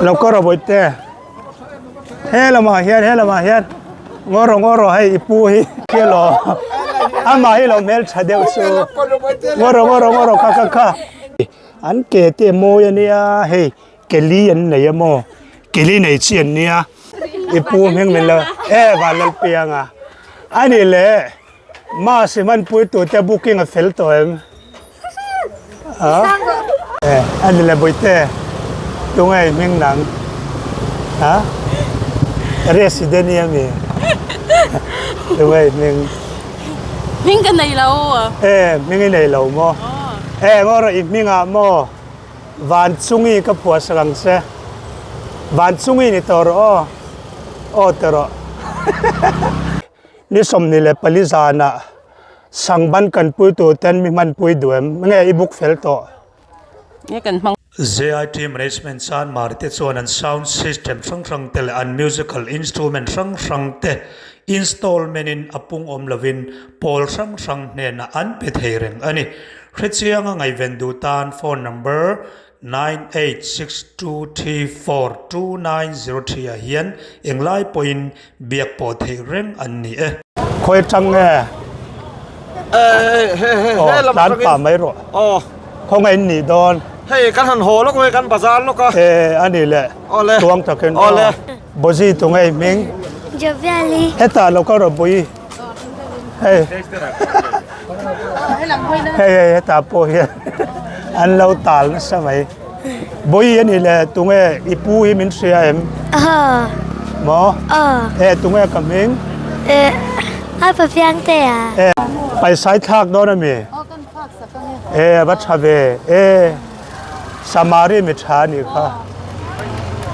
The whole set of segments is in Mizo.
Lo kawr a bawihte he lamah hian he lamah hian ngaw rawh ngaw rawh hei i pu hi khi lo amah hi lo hmeltha deuh chu ngaw rawh ngaw rawh ngaw rawh kha kha kha an ke te a mawi a nia hei ke li an nei a maw ke li nei chi an nia i pu hming min lo e Vanlalpianga a ni le Mass i hmanpui tute booking a fel tawh em? Ha? Eh, a ni le Bawihte, tunge i hming nang? Ha? Resident i ami? Tunge i hming? Hming ka nei lo. Eh, hming i nei lo maw? Eh, ngaw rawh i hmingah maw? Vanchungi ka phuah sak ang che. Vanchungi ni tawh rawh aw. Aw ti rawh. Ni 24 zanah Sangban kan pui tur ten mi hmanpui duh em? Nge i book fel tawh? Nge kan hmang? JIT Management chuan Mari te chuan an sound system hrang hrang te leh an musical instrument hrang hrang te installment in a pung awm lovin pawl hrang hrang hnenah an pe thei reng a ni. Hrechianga ngaihven duh tan phone number 9862342903 ah hian englai pawhin biak pawh theih reng an ni e. Khawi tang nge? Aw, tlan pah mai rawh. Khawngaih in nih dawn. Hei kan han haw lawk mai, kan bazar lawk a. E, a ni le. Tuang takin. Bawzi tunge i hming? Joviali. Hetah lo kal rawh Bawi. Hei. Hei hei hetah pawh hian an lo tal nasa mai. Bawi a ni le tunge i pu hi min hria em? Maw? E tunge ka hming? E a Pafiang te a. E paisai thlak dawn ami? E a va tha ve. E Samari mi tha a nih kha.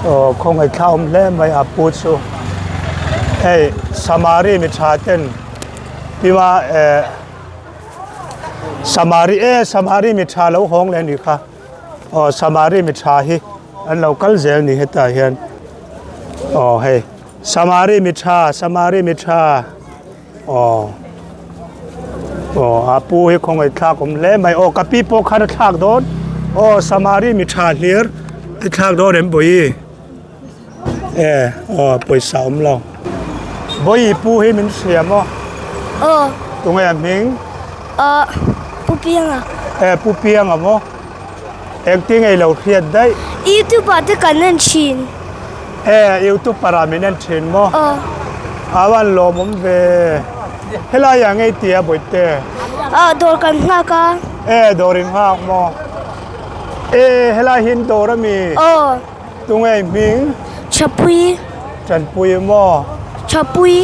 Aw khawngaih thla awm hle mai a pu chu. Hei Samari mi tha ten tima eh Samari e Samari mi tha lo hawng leh a nih kha. Aw Samari mi tha hi an lo kal zel a ni hetah hian. Aw hei Samari mi tha Samari mi tha. Aw aw a pu hi khawngaih thlak awm hle mai aw ka pi pawh khan a thlak dawn aw samari mi tha hlir i thlak dawn em bawihi e aw pawisa awm lo bawihi pu hi min hria maw aw tunge a hming aw pu pianga e pu pianga maw engtin nge i lo hriat daih youtube ah te kan en thin. E youtuber ah min en thin maw? Aw. A van lawmawm ve. Helai ah ngei tia bawihte? Aw dawr kan nghak a. E dawr in nghak maw? E helai hi in dawr ami? Aw. Tunge i hming? Thapui. Tanpui maw? Thapui.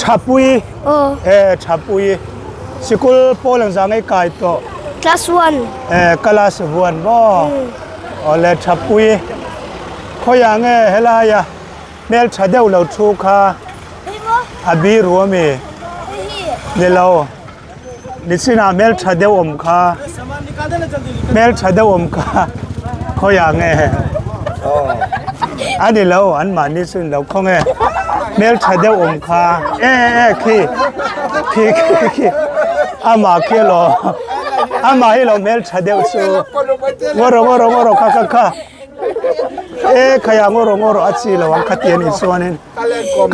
Thapui? Aw. E Thapui. Sikul pawl ang zah ngei kai tawh? Class one. E class one maw? Awle Thapui khawiah nge helaia hmeltha deuh lo thu kha a biru a mi ni lo nichinah hmeltha deuh awm kha hmeltha deuh awm kha khawiah nge a ni lo an mahni chu ni lo khawnge hmeltha deuh awm kha e e khi khi khi khi amah khi elaw amah hi lo hmeltha deuh chu. Ngaw rawh ngaw rawh ngaw rawh kha kha kha e khaya ngaw rawh ngaw rawh a chi lo ang kha ti a nih chuanin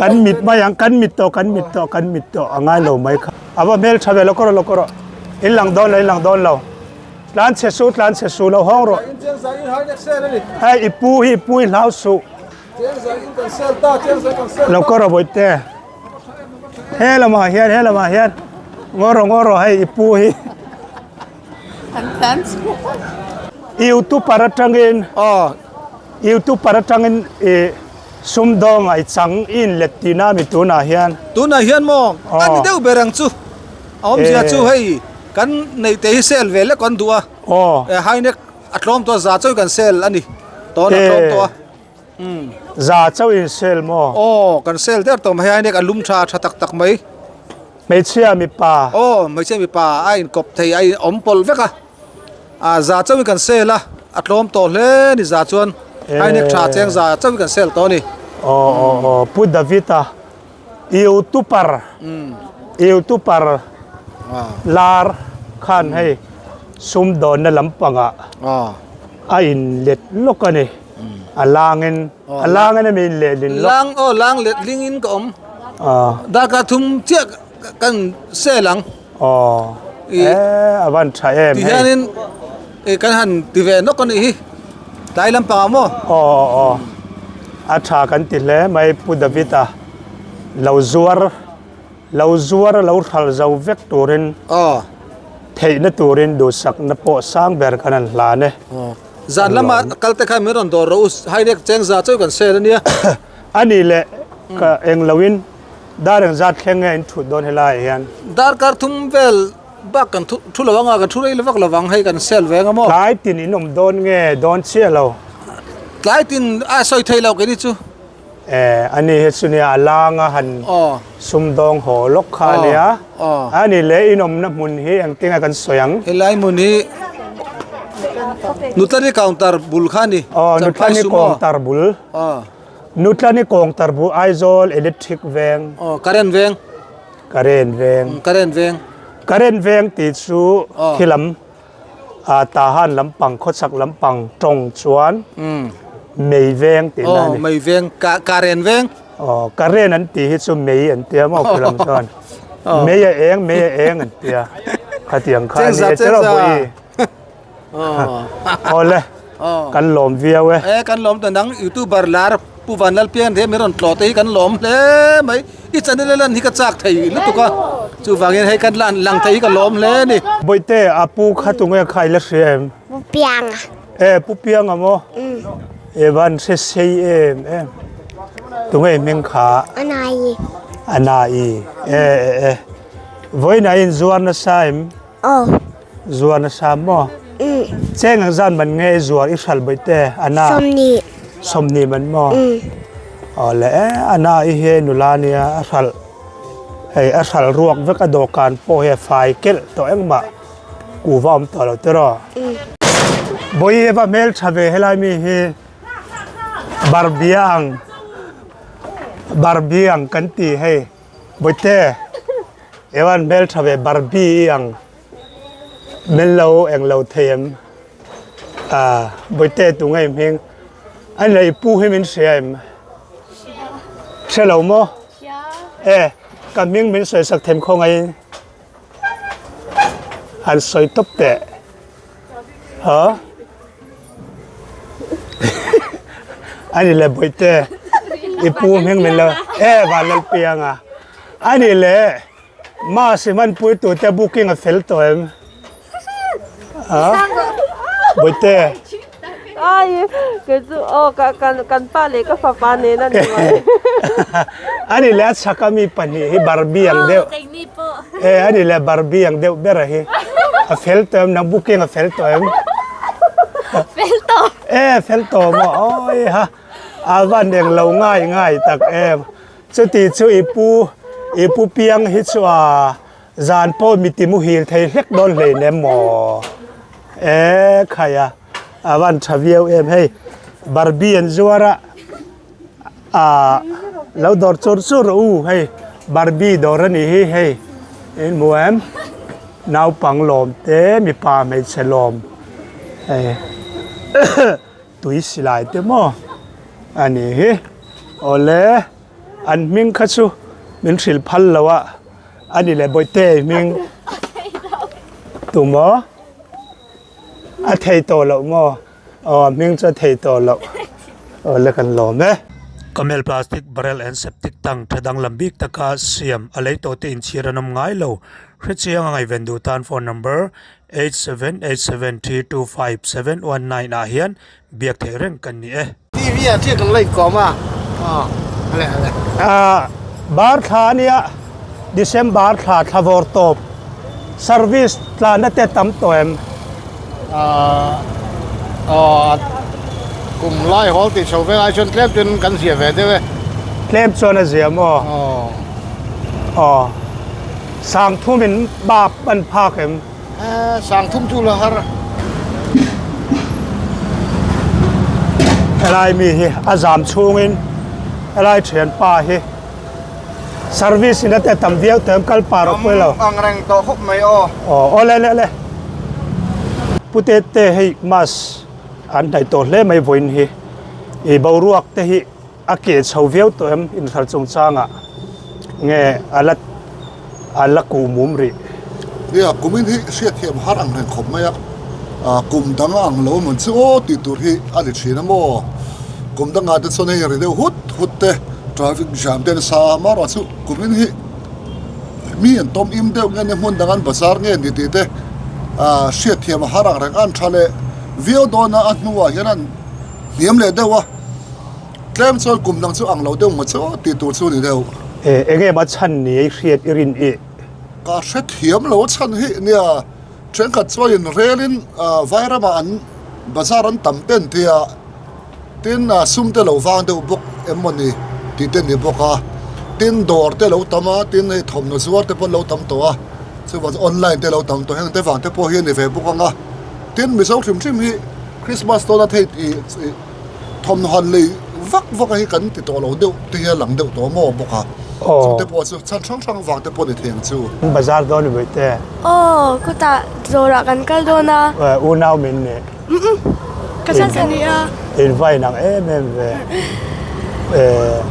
kan mit mai ang kan mit tawh kan mit tawh kan mit tawh a ngai lo mai kha a va hmel tha ve lo kawr lo kawr rawh in lang dawn lo in lang dawn lo tlan chhe su tlan chhe su lo hawng rawh hei i pu hi i pu i hlau suh lo kawr rawh bawihte he lamah hian he lamah hian ngaw rawh ngaw rawh hei i pu hi Youtuber atangin aw Youtuber atangin i sumdawng a i chang i inlet tihna ami tunah hian. Tunah hian maw a ni deuh ber ang chu a awmzia chu hei kan neih te hi sel ve lek an duh a high neck a tlawm tawh a za chauhin kan sel a ni tawn a tlawm tawh a. Za chauhin sel maw? Aw kan sel der tawh mai high neck a lum tha tha tak tak mai. Hmeichhia mipa. Aw, hmeichhia mipa a inkawp thei a awm pawlh vek a. A za chauhin kan sel a, a tlawm tawh hle a ni za chuan. Hainek tha cheng za chauhin kan sel tawh a ni. Aw aw aw Pu David-a YouTuber YouTuber lar khan hei sumdawnna lampangah a inlet lawk a ni. A langin a langin ami in lehlin lawk. Lang aw lang letling in ka awm. Darkar thum chiah kan sel ang. Aw e a van tha em hei. Tihianin kan han ti ve nawk a nih hi tlai lampang ah maw. Aw aw aw a tha kan ti hle mai Pu David a lo zuar lo zuar lo hral zo vek turin theihna turin duhsakna pawh sang ber kan han hlan e. Zan lama kal te khan min rawn dawr rawh u, Hainek chengza chawi kan sel a nia. A nih leh ka eng loin dar engzat thleng nge in thut dawn helaiah hian? Darkar thum vel bak kan thu lo anga kan thu rei vak lo vang hei kan sel ve anga maw? Tlai tin in awm dawn nge dawn chiah lo? Tlai tin a sawi thei lo keini chu. E a ni hi chu nia a lang a han sumdawng haw lawk kha a nia. A ni leh in awmna hmun hi engtinge kan sawi ang? Helai hmun hi Nutlani counter bul kha a ni. Aw Nutlani counter bul. Nutlani counter bul Aizawl electric veng. Aw current veng. Current veng. Current veng. Current veng tih chu khi lam. A Tahan lampang khawchhak lampang tawng chuan mei veng tih na a ni. Aw mei veng, karen veng. Aw karen an tih hi chu mei an tia maw khi lam chuan. Mei a eng, mei a eng an tia. Khatiang kha a ni e tiraw Bawihi. Aw le, kan lawm viau e. E kan lawm ta nang youtuber lar Pu Vanlalpian he min rawn tlawh te hi kan lawm hle mai. I channel a lan hi ka chak thei lutuk a, chuvangin hei kan lan lang thei hi ka lawm hle a ni. Bawihte, a pu kha tunge kha i la hria em? Pu Pianga. E, Pu Pianga maw? E van hre sei em em. Tunge i hming kha? Anai. Anai. E e e. Vawiinah i inzuar nasa em? Aw. Zuar nasa maw? Cheng ang zan man nge i zuar i hral bawihte Ana? Sawmhnih. Sawmhnih man maw? Aw le e Ana i hi nula nia a hral hei a hral ruak vek a dawhkan pawh hi a fai kelh tawh engmah kuva awm tawh lo tiraw? Bawihi va hmeltha ve helai mi hi Barbie ang Barbie ang kan ti hei. Bawihte, Evan hmeltha ve Barbie i ang min lo eng lo thei em? Ah, Bawihte tu ngei hming a nei pu hi min hria em? Hre lo maw? E, ka hming min sawi sak them khaw ngaiin han sawi tawp teh. Ha? Ani le Bawihte, i pu hming min lo e Vanlalpianga. Ani le Mass i hmanpui tute booking a fel tawh em? Ha? Bawihte. Ai, kei chu aw ka kan kan pa leh ka fapa nen a ni mai. Ani le a chhak a mi pahnih hi Barbie ang deuh. E ani le Barbie ang deuh ber a hi. A fel tawh em nang booking a fel tawh em? Fel tawh. E fel tawh maw awi ha a van eng lo ngai ngai tak em. Chuti chu i pu i pu piang hi chu a zan pawh mi ti muhil thei hlek dawn hlei nem maw. E khai a a van tha viau em hei Barbie an zuar a. Ah lo dawr chur chur rawh u hei barbie dawr a nih hi hei in hmu em naupang lawm te mipa hmeichhe lawm hei tui silai te maw a nih hi awle an hming kha chu min hrilh phal lo a a ni leh bawihte hming tumaw a thei tawh loh maw. Aw a hming chu a thei tawh loh. Aw le kan lawm e. Camel plastic barrel and septic tank tha danglam bik taka siam a lei tawh te inchhir an awm ngai lo. Hrechiang a ngaihven duh tan phone number 8787325719 ah hian biak theih reng kan ni e. TV ah chiah kan la inkawm a, aw ale ale. Ah bar thla ania December thla thla vawr tawp service tlanna te tam tawh em? Ah aw kum lai hawl tih chho vel ai chuan tlem chuan kan zia ve deuh e. Tlem chuan a zia maw? Aw. Aw sangthum in bap an phak em? Sangthum chu la har. Helai mi hi a zam chhungin helai thianpa hi service in a te tam viau tawh em kal pah rawh pawh lo. Ang reng tawh khawp mai aw. Aw aw le le le. Pu Tete hei mask an hnaih tawh hle mai vawiin hi. I boruak te hi a keh chho viau tawh em inhralh chungchangah nge a la a la kuh mum rih. Nia, kumin hi hriatthiam har ang reng khawp mai a, kum dang a ang lo mawn chu aw tih tur hi a ni thin a maw? Kum dangah te chuan hei ri deuh hut hut te, traffic jam te nasa a, amaherawh chu kumin hi mi an tawm im deuh nge nia hmun dang an bazar nge ni tih te hriatthiam a har ang reng a, an tha leh viau dawn a, a hnuah hian an hniam leh deuh a. Tlem chuan kum dang chu ang lo deuh maw chu tih tur chu ni deuh. E, enge maw chhan ni ei hriat i rin i? Ka hrethiam lo a chhan hi nia, thenkhat chuanin relin Vairamah an bazar an tam ten tia, tin sum te lo vang deuh bawk em maw ni tih te ni bawk a, tin dawr te lo tam a, tin hei thawmhnaw zuar te pawh an lo tam tawh a, chuvang chu online te lo tam tawh heng te vang te pawh hi a ni ve bawk ang a, tin Mizo hrim hrim hi Christmas tawna thei ih. Thawmhnaw han lei vak vak a hi kan ti tawh lo deuh te hi a lang deuh tawh maw bawk a, chungte pawh chu chhan hrang hrang vang te pawh ni thei ang chu. Bazar dawn ni mai te. Aw khutah dawrah kan kal dawn a. Unau min nih. Ka chhan chhan nih a. In va inang em em ve.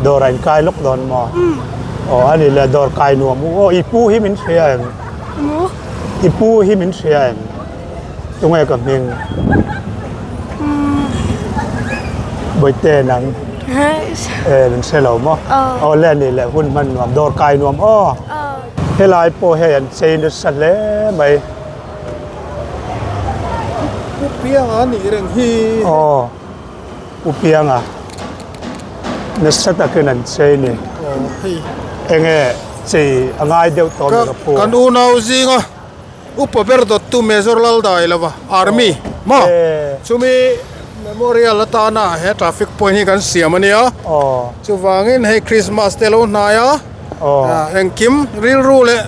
Dawrah in kai lawk dawn maw? Aw a ni le dawr kai nuam u aw i pu hi min hria em? I pu hi min hria em? Tunge ka hming? Bawihte nang e min hre lo maw? Aw le ni leh hun hman nuam dawr kai nuam aw. Helai pawh hei an chei nasa hle mai. Pu Pianga a nih reng hi. Aw Pu Pianga nasa takin an chei ni. Enge chei a ngai deuh tawh mi ka pu. Kan unau zinga. Upa ber dawttu Major Laldai lova Army maw chumi memorial atana he traffic point hi kan siam a nia chuvangin hei Christmas te lo hnai a engkim rilru leh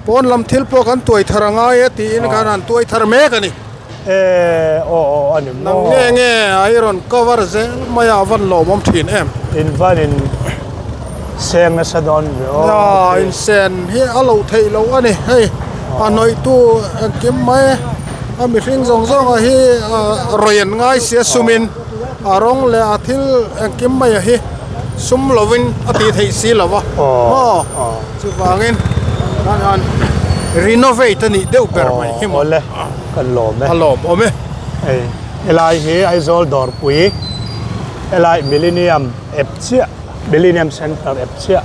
pawn lam thil pawh kan tuai thar a ngai e tiin kan han tuai thar mek a ni. Nang nge nge a i rawn cover zel mai a van lawmawm thin em. In van in seng nasa dawn ve aw. Nia in sen hi a loh theih loh a ni hei a hnawih tu engkim mai a mihring zawng zawng a hi rawi an ngai sia sum in a rawng leh a thil engkim mai a hi sum lovin a tih theih si lo va maw chuvangin kan han renovate a nih deuh ber mai hi maw. Awle kan lawm e. A lawmawm e. Hei helai hi Aizawl Dawrpui helai Millennium ep chiah Millennium Centre ep chiah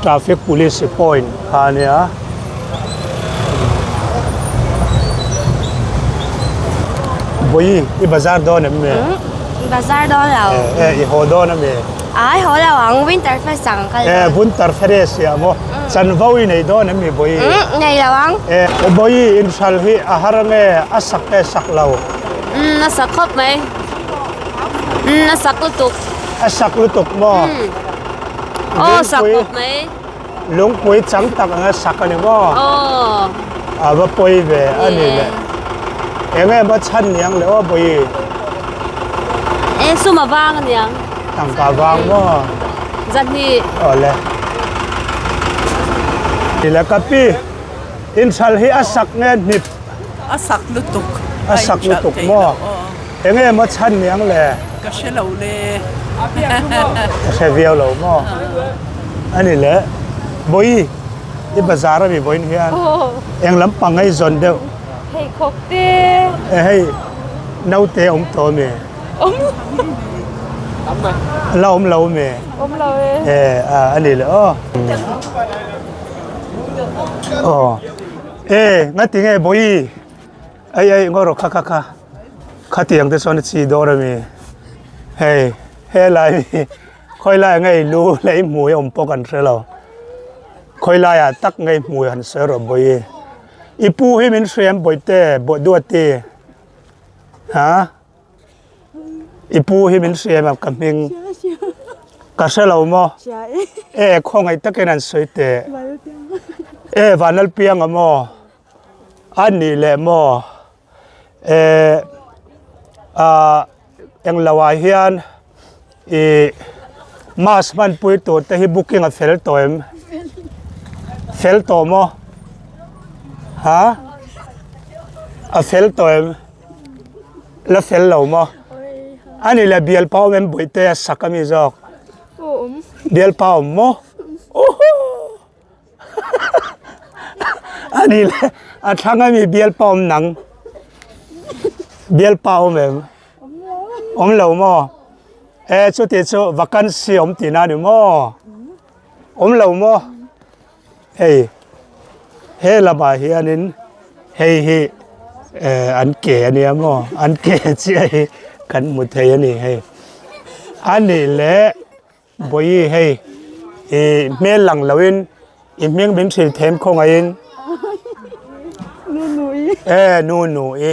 Traffic Police point kha a nia. Vawi i bazar dawn em ni? Bazar dawn lo. E i haw dawn ami? Ai haw lo ang Winter Fest ang kal dawn. E Winter Fest ah maw chanvo i nei dawn em ni Vawi? Nei lo ang. E Vawi inhral hi a har ange a sak e sak lo? Umm a sak khawp mai. Umm a sak lutuk. A sak lutuk maw? Aw sak khawp mai. Lungpui chang tak anga sak a ni maw? Aw. A va pawi ve a ni le. Eng nge maw chhan niang le aw Bawi? E sum a vang a niang. Tangka vang maw? Zahnih. Aw le. Ti le ka pi, inchhal hi a sak nge hnip? A sak lutuk. A sak lutuk maw? Eng nge maw chhan niang le? Ka hre lo le. Ka hre viau lo maw? A ni le. Bawi, i bazar a mi vawiin hian eng lampang ngei zawn deuh? Pheikhawk te. E hei, naute awm tawh mi? Awm. La awm lo mi? Awm lo e. E, a ni le aw. Aw. E, ngati nge bawi? Ei ei ngaw rawh kha kha kha khatiang te chuan a chi dawn a mi hei helai hi khawi lai ah nge lu leh i hmui a awm pawh kan hre lo khawi lai ah tak nge i hmui han sawi rawh bawi i pu hi min hriam bawihte bawih duati ha. I pu hi min hriam a ka hming ka hre lo maw e khawngaih takin an sawi teh e Vanlalpianga maw a nih leh maw e ah englo ah hian ih mask hmanpui tur te hi booking a fel tawh em fel tawh maw ha a fel tawh em. La fel lo maw? Ani le bialpa awm em Bawihtea sak ami zawk? Awm. Bialpa awm maw? Oho! Ani le a thlang ami bialpa awm nang? Bialpa awm em? Awm lo maw? E chuti chu vacancy awm tihna a ni maw? Awm lo maw? Hei he lamah hianin hei hi eh an ke a nia maw an ke chiah hi kan hmu thei a ni hei a nih leh vawiin hei ih hmel lang loin i hming min hrilh them khawngaihin e nu nu i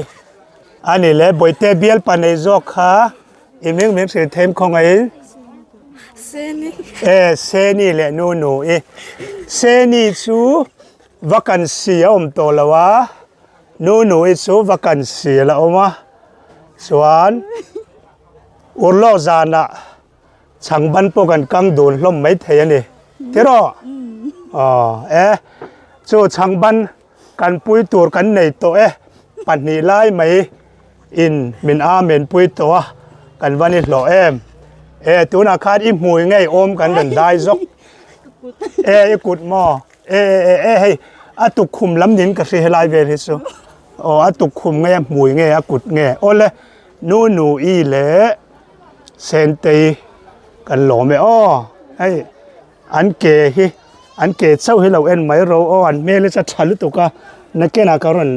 a nih leh bawihte bial pa nei zawk kha. I hming min hrilh them khawngaihin. Seni. E Seni leh nu nu i. Seni chu vacancy a awm tawh lo a, nu nu i chu vacancy a la awm a. Chuan urlawk zanah chhangban pawh kan kang dun hlawm mai thei a ni. Tiraw? Aw e chu chhangban Kan pui tur kan nei tawh e, pahnih lai mai in min amen pui tawh a, kan va ni hlawh em. E tunah khan i hmui ngei awm kan rawn dai zawk. E i kut maw? E e e hei a tukkhum lam nin ka hri helai vel hi chu. Aw a tukkhum nge a hmui nge a kut nge. Awle nu nu i leh Sentei kan lawm e aw hei. An ke hi an ke chauh hi lo en mai ro aw an hmel hi chu a tha lutuk a nakinah ka rawn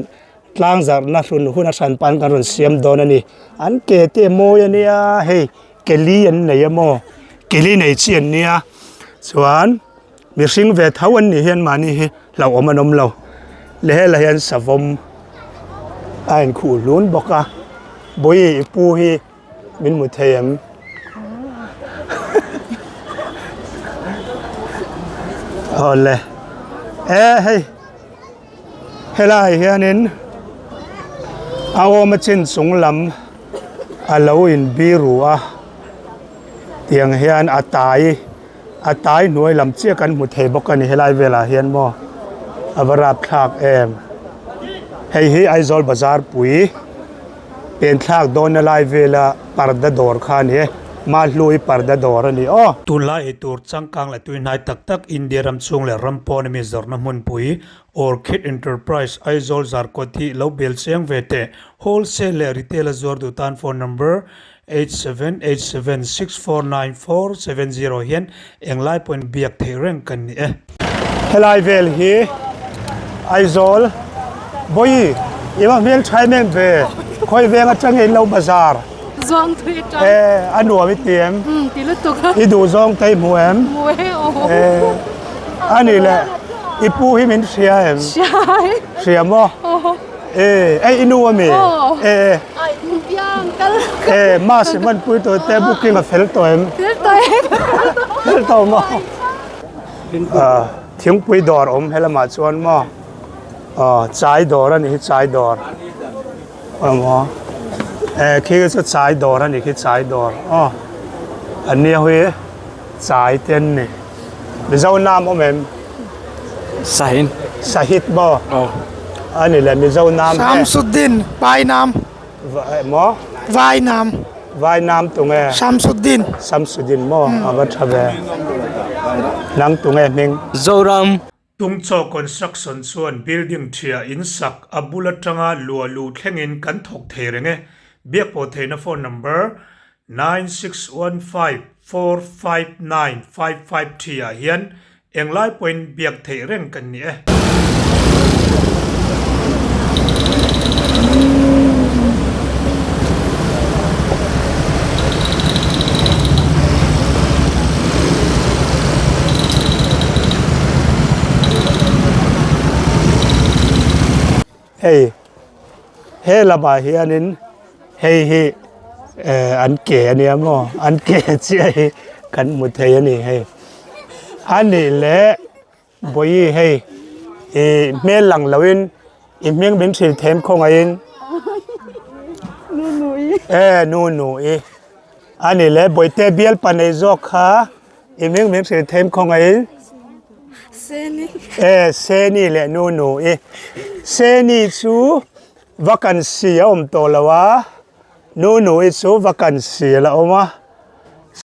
tlang zarhna hlun hun a hran pahin kan rawn siam dawn a ni an ke te a mawi a nia hei ke li an nei a maw ke li nei chi an nia chuan mihring ve tho an nih hian mahni hi hlauhawm an awm lo leh helai hian savawm a inkhuh hlun bawk a bawihi i pu hi. Min hmu thei em? Awle. E hei. Helai hianin a awm a chin chung lam a lo in biru a. Tiang hian a tai a tai hnuai lam chiah kan hmu thei bawk a ni helai velah hian maw a va rapthlak em. Hei hi Aizawl bazar pui. Pen thlak dawnna lai vela parda dawr kha a ni e, Mahlui parda dawr a ni aw. Tunlai eitur changkang leh tuihnai tak tak India ram chhung leh ram pawn ami zawrhna hmunpui Orchid Enterprise Aizawl Zarkawt hi lo bel chiang ve teh. Wholesale leh Retail a zuar duh tan phone number 8787649470 hian englai pawhin biak theih reng kan ni e. Helai vel hi Aizawl Bawi i va hmel tha em em ve khawi veng atang in lo bazar Zawng thui atang e a nuam i ti em Um ti lutuk i duh zawng te i hmu em Hmu e aw e a nih leh i pu hi min hria em Hria e Hria maw E, ei i nu ami? Aw. E. Ai, biang kal. E, mas i hman pui tawh te booking a fel tawh em? Fel tawh em. Fel tawh maw? Ah, thingpui dawr awm helamah chuan maw? Aw, chai dawr a nih hi chai dawr. Aw maw? E, khi chu chai dawr a nih khi chai dawr. Aw. An nia hui chai te an ni. Mizo nam awm em? Sahin. Sahit maw? Aw. A ni le Mizo nam e. Samsuddin, Vai nam. Maw? Vai nam. Vai nam tunge? Samsuddin. Samsuddin maw? A va tha ve. Nang tunge hming? Zoram. Tungchaw Construction chuan building thiah in sak a bul atanga luah luh thlengin kan thawk thei reng e. Biak pawh theihna phone number 9615459553 ah hian englai pawhin biak theih reng kan ni e. Hei he lamah hianin hei hi eh an ke a nia maw an ke chiah hi kan hmu thei a ni hei a nih leh vawi hei ih hmel lang loin i hming min hrilh them khawngaihin e nu nu i a nih leh bawihte bial pa nei zawk kha I hming min hrilh them khawngaihin. Seni. E Seni leh nu nu i. Seni chu vacancy a awm tawh lo a, Nu Nui chu vacancy a la awm a.